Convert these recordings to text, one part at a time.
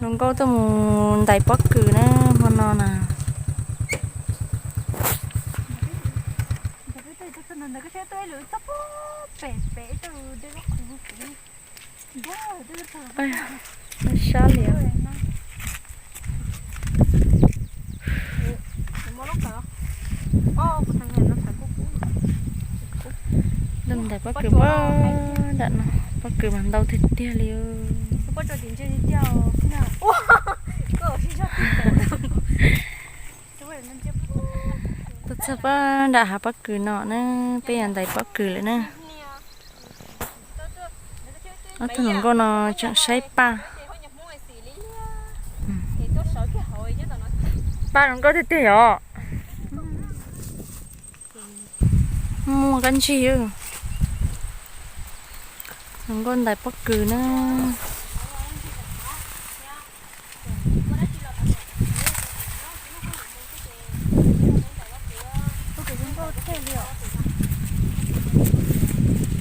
Nkauj tuaj mus ntais pob kws na, hmo no na. Sab li. Ntais pob kws npaj nram no, pob kws mas ntau tiag tiag li. Tuaj txog pob nram hav pob kws no na, peb yog ntais pob kws lawm na. Ob tug hluas nkauj no tseem saib paj. Paj zoo nkauj tiag tiag yom. Muaj kab ntsig. Hluas nkauj ntais pob kws na.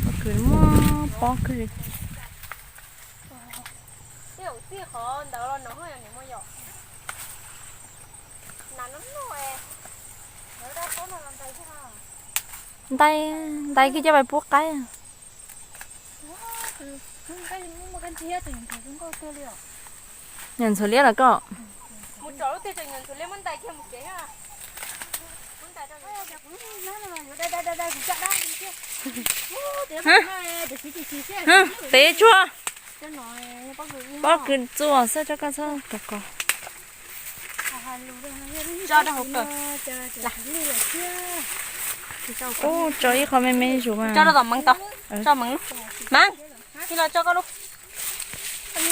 Pob kws muaj pob kws li. Ntais, ntais kiag coj pais pub qaib. Nyuam ntxhuav liab los koj? Tev tsuag. Pob kws txuas xwb, tso koj txhob kov kov. Ub, tso ib qho me me zus mas. Tso rau tom meev tau. Tso meev lub. Meev, ib los tso koj lub. Ib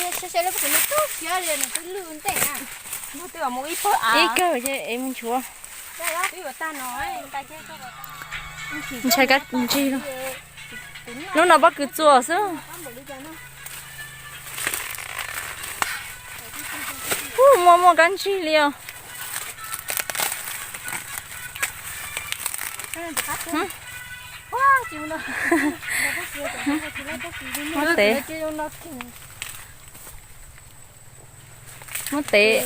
kawg ces es mus nchuav. Ntshai kab ntsig lawm. Lub no pob kws txuas xwb. Ub, muaj muaj kab ntsig li os. Muab tev. Muab tev.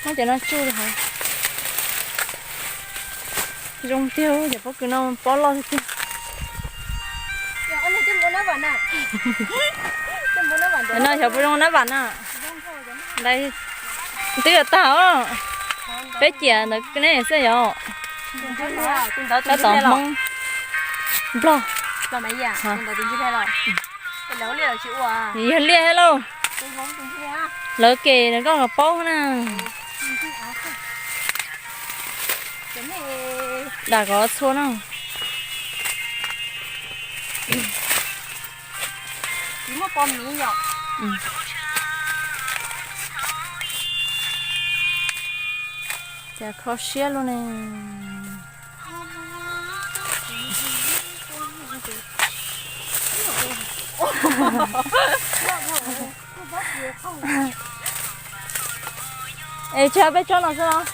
Muab cov no tsuj li hov. Zoo tiag, cov pob kws no pob loj tiag tiag. No xyov puas zoo nab vam na. Ntais twb yuav tag os. Peb ciam ntawd ne xwb yom. Tab tom Hmoob Nplog. Yog liaj thiab lauj. Lawv kem nws koj kom paub na. Dam kov txhua na. Cas kho siab luaj ne. Es tsis peb tsob no xwb los?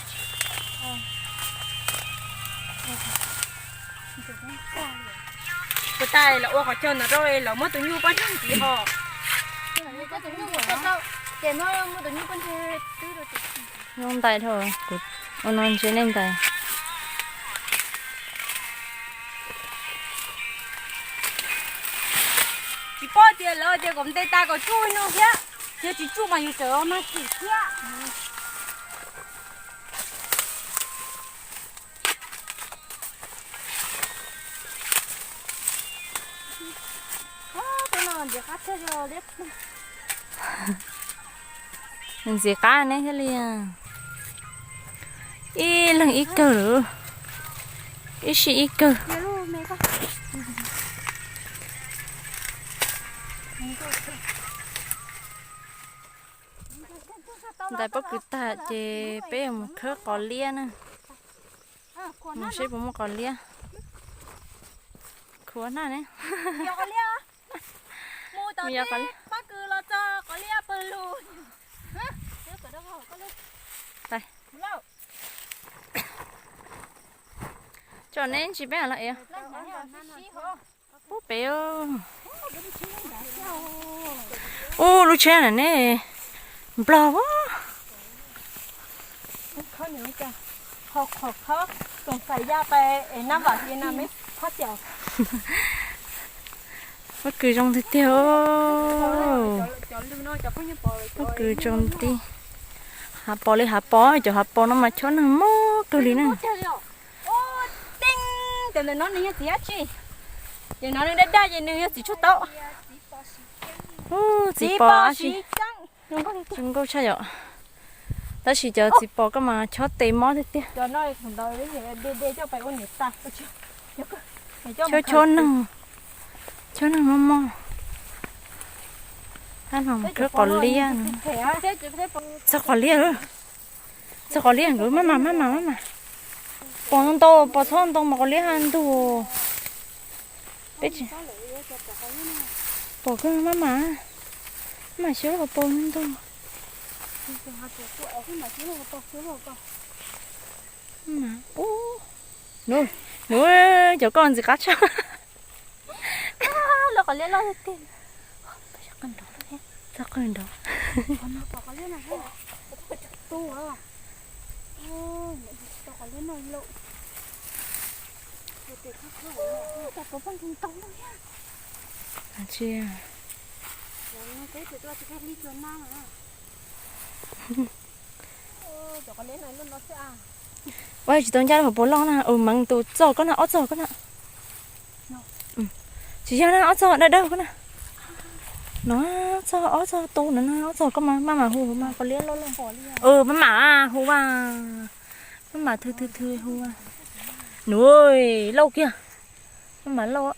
Puas tas los ua qhov chaw ntawd rau los muab tus nyuj pob ntseg ntxiv ho. Zoo ntais dhau, kuv ua no ntshe nej ntais. Tsis paub tias lawv tias kom ntes tas kom tsuj no thiab, yog tsis tsuj mas yus tseem mag kim thiab. Ntxiv qab ne thiaj li. Ib leeg ib kawg lawm, ib sij ib kawg. Ntais pob kws tag ces peb yuav mus khawb qos liab na. Mus seb puas muaj qos liab. Khuav na ne. Tso neb ntsis peb los es. Pub pem. Ub, lub tsheb na ne, nplog a. Pob kws zoo tiag tiag. Pob kws zoo tiag. Hav pos li hav pos, cov hav pos no mas chob neeg mob kawg li na. Ces no nws yog txiv dab tsi? Ces no nws daj daj ces nws yog txiv tshuaj taub. Txiv pos dab tsi? Zoo nkauj tshaj yom. Tab sis cov txiv pos koj mas chob tes mob tiag tiag. Chob, chob neeg, chob neeg mob mob. Ab no mus khawb qos liab. Txog qos liab, txog qos liab nkawd maj mam maj mam maj mam. Pos ntau, pos txhob ntau mas qos liab ntug. Peb tsis pom koj maj mam, maj mam xyuas lub hauv paus ntug. Nws, nws, cov koj ntxim qab tshaj. Txog qawg nrov. Ua tsis tau ncaj lub hauv paus loj na, meev tus txog koj na, ob txog koj na. Tsis yog na, ob txog dawb dawb koj na. No, txog ob txog tu no na, ob txog koj mas maj mam hu mas qos liab loj loj. Maj mam hu mas, maj mam thw thw thw hu mas. Nws lauj kiag, maj mam lauj.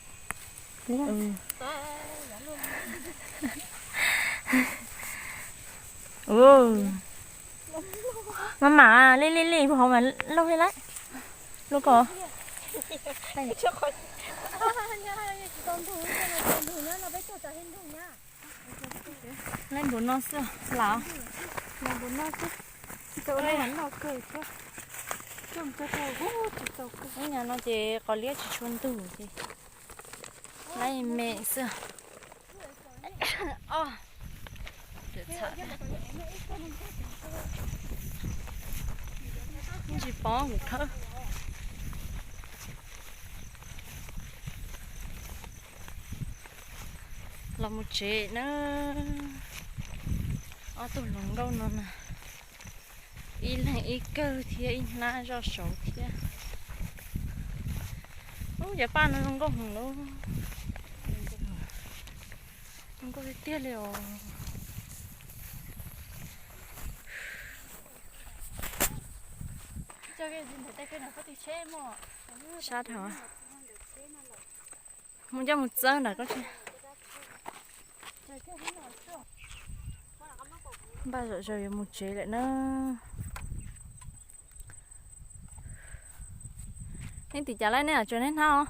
Maj mam li li li hauv mas lauj li lawm. Lub ko. Leej npaum no xwb lam. Ub, nyuag no ces qos liab tsis tshua ntug ces laib me xwb. Tsis pom kuv khawb. Los mus tsev na. Ob tug hluas nkauj no na, ib leeg ib kawg thiab ib hnab zoj saud thiab. Ub, cov paj no zoo nkauj heev lauj. Zoo nkauj tiag tiag li os. Sab dhau. Mus coj mus txawb nram koj tsev. Npaj zom zaws yuav mus tsev lawm na. Neb tim cas lawm, neb tseem neb hnab os?